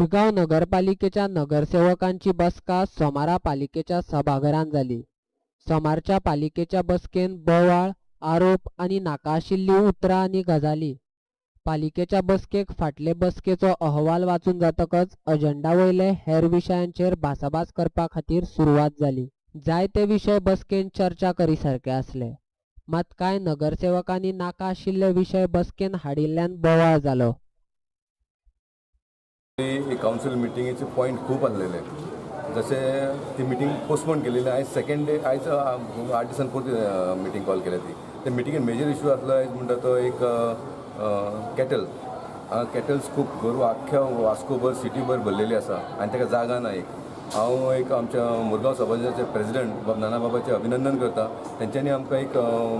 मुरगांव नगरपालिकेच्या नगरसेवकांची बसका सोमारा पालिकेच्या सभाघरांत जाली. सोमारच्या पालिकेच्या बसकेन बोवाळ, आरोप आनी नाका आशिल्लीं उतरां आनी गजाली. पालिकेच्या बसकेक फाटले बसकेचो अहवाल वाचून जातकच अजेंडा वयले हेर विशयांचेर भासाभास करपा खातीर सुरवात जाली. जायते विशय बसकेन चर्चा करीसारके आसले, मात कांय नगरसेवकांनी नाका आशिल्ले विशय बसकेन हाडिल्ल्यान बोवाळ जालो. काउन्सिल मिटिंगेचे पॉयंट खूब आसलेले, जशे ती मिटींग पोस्टपोन केलेली. आयज सेकंड डे, आयज 8 दिसान परती मिटींग कॉल केल्या. ती त्या मिटिंगेन मेजर इशू आसलो आयज म्हणटा तो एक कॅटल. हांगा कॅटल्स खूब, गोरवां आख्ख्या वास्कोभर सिटीभर भरलेली आसा आनी ताका जागा ना. एक हांव एक आमच्या मुरगांव समाजाचे प्रेजिडंट बाब नाना बाबाचें अभिनंदन करता. तेंच्यांनी आमकां एक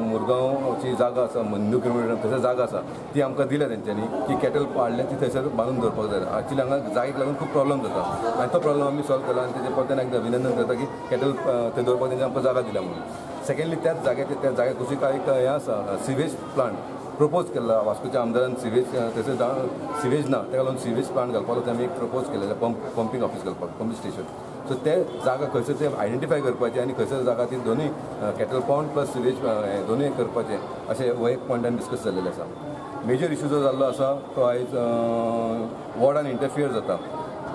मुरगांवची जागा आसा, न्यू किलोमिटर थंयसर जागा आसा, ती आमकां दिल्या तेंच्यांनी की कॅटल हाडल्या ती थंयसर बांदून दवरपाक जाय. एक्चुली हांगा जागेक लागून खूब प्रॉब्लम जाता आनी तो प्रॉब्लम आमी सॉल्व केला आनी तेजे परत एकदां अभिनंदन करता की कॅटल थंय दवरपाक तेंच्यांनी आमकां जागा दिल्या म्हणून. सेकंडली, त्याच जाग्याचेर, त्या जाग्या कुशीक एक हें आसा, सिवेज प्लांट प्रपोज केल्ला वास्कोच्या आमदारान. सिवेज थंयसर सिवेज ना, ताका लागून सिवेज प्लांट घालपाक लागून आमी एक प्रपोज केलेलें, पंपींग ऑफिस घालपाक, पंपींग स्टेशन. सो ते जागा खंयसर ते आयडेंटिफाय करपाचे आनी खंयसर जागा ती दोनूय कॅटल पॉन्ड प्लस सिवेज दोनूय करपाचे, अशें हो एक पॉयंट आमी डिस्कस जाल्लेले आसा. मेजर इशू जो जाल्लो आसा तो आयज वॉर्डान इंटरफियर जाता.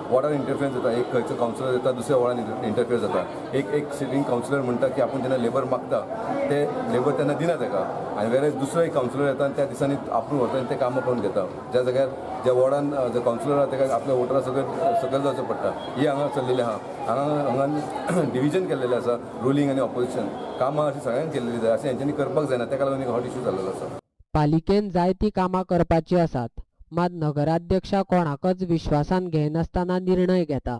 वॉर्डान इंटरफियर जाता, एक खंयचो कावन्सिलर येता, दुसऱ्या वॉर्डान इंटरफियर जाता. एक एक सिटींग कावन्सिलर म्हणटा की आपूण जेन्ना लेबर मागता ते लेबर तेन्ना दिना ताका, आनी वेरेज दुसरो एक कावन्सिलर येता आनी त्या दिसांनी आपूण व्हरता आनी ते कामां करून घेता. ज्या जाग्यार ज्या वॉर्डान जो कावन्सिलर आहा ताका आपल्या वोटरा सकयल सकयल जावचें पडटा. ही हांगा चल्लेली आहा. हांगा हांगा डिविजन केल्लेलें आसा, रुलींग आनी ऑपोजिशन. कामां अशीं सगळ्यांक केल्लेली जाय, अशें हेंच्यांनी करपाक जायना. ताका लागून एक हॉट इशू जाल्लो आसा. पालिकेन जायतीं कामां करपाचीं आसात, मात नगराध्यक्षा कोणाकच विश्वासान घेनासतना निर्णय घेता.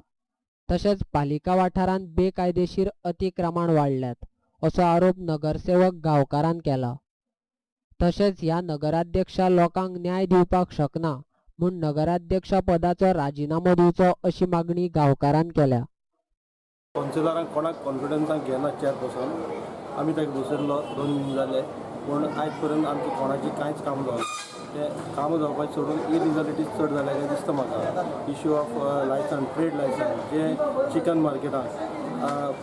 तशेंच पालिका वाठारांत बेकायदेशीर अतिक्रमण वाडल्यात असो आरोप नगरसेवक गांवकारान केला. तशेंच ह्या नगराध्यक्षा लोकांक न्याय दिवपाक शकना म्हूण नगराध्यक्ष पदाचो राजिनामो दिवचो अशी मागणी गांवकारान केल्या. कावन्सिलरांक कोणाक कॉन्फिडन्सान घेना चेअरपर्सन. आमी ताका बसयल्लो 2 म्हयने जाले, पूण आयज पर्यंत आमची कोणाची कांयच काम जावना. ते कामां जावपाचें सोडून इलिगलिटीज चड जाल्या काय दिसता म्हाका. Issue of licence, trade licence, जें चिकन मार्केटाक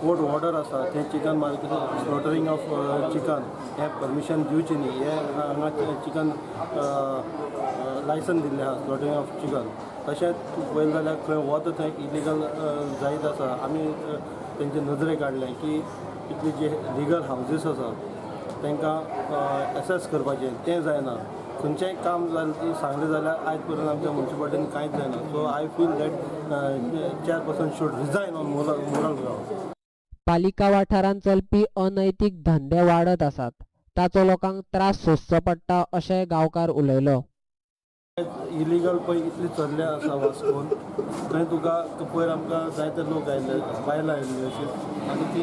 कोर्ट ऑर्डर आसा तें chicken market slaughtering of chicken हें परमिशन दिवचें न्ही. हें हांगा चिकन लायसन दिल्लें आसा स्लॉटरींग ऑफ चिकन. तशेंच पळयलें जाल्यार खंय वता थंय इलिगल जायत आसा. आमी तेंचे नदरेक हाडलें की इतली जे लिगल हावजीस आसा तांकां एसेस करपाचें, तें जायना. खंयचेंय काम जालें सांगलें जाल्यार आयज पर्यंत आमच्या मुन्सिपालिटीन कांयच जायना. So I feel that chairperson should resign on moral ground. पालिका वाठारांत चलपी अनैतीक धंदे वाडत आसात, ताचो लोकांक त्रास सोंसचो पडटा अशें गांवकार उलयलो. इलिगल पळय इतली चल्ले आसा वास्कोन, थंय तुका पयर आमकां जायते लोक आयिल्ले, बायलां आयिल्ली अशी, आनी ती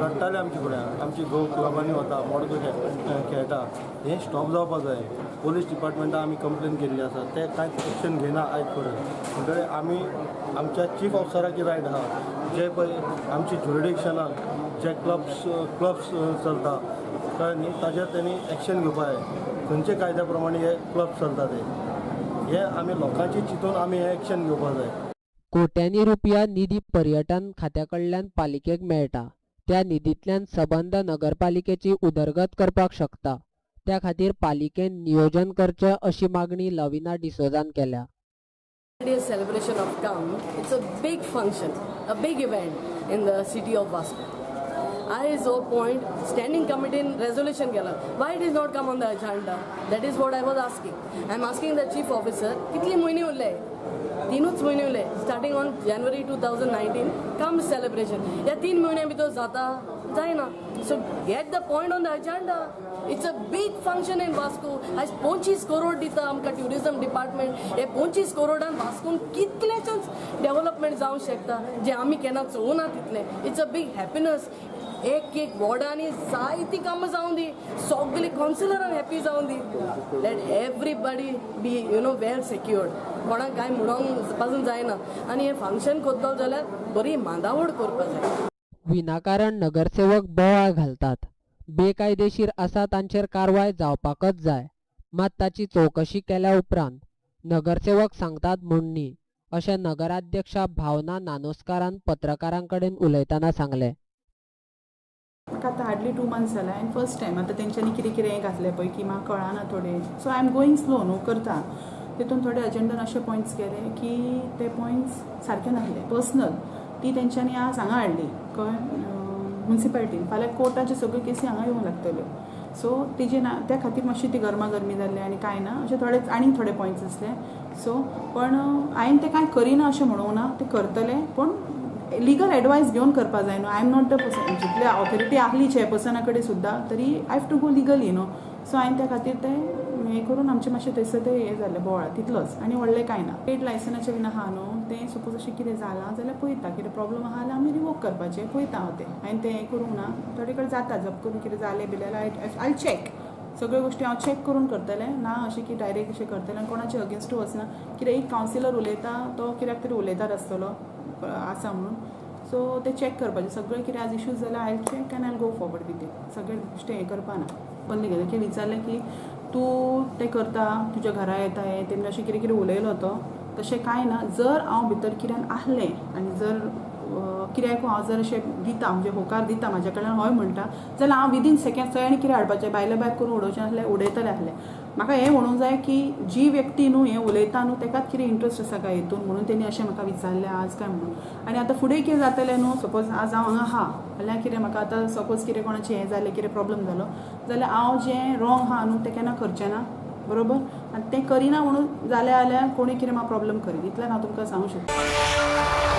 रडटाली आमचे फुड्यान. आमची घोव क्लबांनी वता, मडको खेळटा, हें स्टॉप जावपाक जाय. पोलीस डिपार्टमेंटाक आमी कंप्लेन केल्ली आसा, ते कांयच एक्शन घेना आयज पर्यंत. म्हणटकीर आमी आमच्या चीफ ऑफिसराची रायट आहा, जे पळय आमची ज्युरिडिक्शनाक जे क्लब्स चलता कळ्ळें न्ही, ताजेर तेणी एक्शन घेवपाक जाय. खंयच्या कायद्या प्रमाणे हे क्लब चलता ते, हे आमी लोकांची चिंतून आमी हे एक्शन घेवपाक जाय. कोट्यांनी रुपया निधी पर्यटन खात्या कडल्यान पालिकेक मेळटा, त्या निधींतल्यान सबंद नगरपालिकेची उदरगत करपाक शकता. त्या खातीर पालिकेन नियोजन करचें अशी मागणी लविना डिसोजान केल्या. Celebration of Kam, it's a big function, a big event in the city of Vasco. आयज हो पॉयंट स्टँडिंग कमिटीन रेजोल्युशन केला. Why it is not come on the agenda? That is what I was asking. I am asking the chief officer, कितले म्हयने उरले? 3च म्हयने उरले. Starting on January 2019 Kam celebration. ह्या 3 म्हयन्या भितर जाता जायना. So get the point on the agenda. It's a big function in Vasco. आयज 25 करोड दिता आमकां ट्युरिजम डिपार्टमेंट. हे 25 करोडान वास्कोन कितलेशेच डेव्हलपमेंट जावंक शकता जे आमी केन्ना चोवना तितलें. It's a big happiness. एक एक वॉर्डांनी जायतीं कामां जावं दी, सगळीं कावन्सिलरांक हॅपी जावं दी. Let everybody be well secured. कोणाक कांय म्हणोंक पासून जायना. आनी हें फंक्शन करतलो जाल्यार बरी मांदावळ करपाक जाय. विनाकारण नगरसेवक बोवाळ घालतात, बेकायदेशीर आसा तांचेर कारवाय जावपाकच जाय, मात ताची चवकशी केल्या उपरांत नगरसेवक सांगतात म्हूण न्ही अशें नगराध्यक्षा भावना नानोस्कारान पत्रकारां कडेन उलयतना सांगलें. म्हाका आतां हार्डली 2 मंथ्स जाला आनी फर्स्ट टायम आतां तेंच्यांनी कितें कितें घातलें पळय की म्हाका कळना थोडें. So I am going slow न्हू करता तितून थोडे अजेंडान अशे पॉयंट्स गेले की ते पॉयंट्स सारके नासले पर्सनल ती तेंच्यांनी आज हांगा हाडली कळ्ळें मुन्सिपालिटीन. फाल्यां कोर्टाच्यो सगळ्यो केसी हांगा येवंक लागतल्यो. सो तेजे ना त्या खातीर मातशी ती गरमागरमी जाल्ली आनी कांय ना अशे थोडे आनीक थोडे पॉयंट्स आसले. सो पण हांवें तें कांय करिना अशें म्हणूंक ना, तें करतलें पूण लिगल एडवायस घेवन करपा जाय न्हू. I am not the person जितली ऑथॉरिटी आहली चेअरपर्सना कडेन सुद्दां तरी I have to go legally न्हू. सो हांवें त्या खातीर तें हें करून आमचें मातशें थंयसर तें हें जालें बोवाळ तितलोच आनी व्हडलें कांय ना. पेड लायसनाचें बीन आहा न्हू तें सपोज अशें कितें जालां जाल्यार पळयता कितें प्रॉब्लम आहा जाल्यार आमी रिवोक करपाचें पळयता हांव तें. हांवें तें हें करूंक ना थोडे कडेन जाता जप करून कितें जालें बी जाल्यार I check सगळ्यो गोश्टी हांव चॅक करून करतलें ना अशें की डायरेक्ट अशें करतलें आनी कोणाचे अगेन्स्टूय वचना. कितें एक कावन्सिलर उलयता तो कित्याक तरी उलयतात आसतलो आसा म्हणून. सो ते चॅक करपाचें सगळें कितें आज इश्यूज जाल्यार I check and I go forward with it. सगळें गोश्टी हें करपा ना. बंद केलें की विचारलें की तूं तें करता तुज्या घरा येता हें तें अशें कितें कितें उलयलो तो तशें कांय ना. जर हांव भितर कित्यान आहलें आनी जर कित्याक हांव जर अशें दिता म्हणजे होकार दिता म्हाज्या कडल्यान हय म्हणटा जाल्यार हांव विदीन सेकेंड थंय आनी कितें हाडपाचें बायले बायल करून उडोवचें आसलें उडयतलें आसलें. म्हाका हें म्हणूंक जाय की जी व्यक्ती न्हू हें उलयता न्हू तेकाच कितें इंट्रस्ट आसा काय हितून म्हणून तेणी अशें म्हाका विचारलें आज काय म्हणून. आनी आतां फुडें कितें जातलें न्हू सपोज आज हांव हांगा आहा जाल्यार कितें म्हाका आतां सपोज कितें कोणाचें हें जालें कितें प्रॉब्लम जालो जाल्यार हांव जें रॉंग आहा न्हू तें केन्ना करचें ना बरोबर. आनी तें करिना म्हणून जालें जाल्यार कोणी कितें म्हाका प्रॉब्लम करीत इतल्यान हांव तुमकां सांगूंक शकता.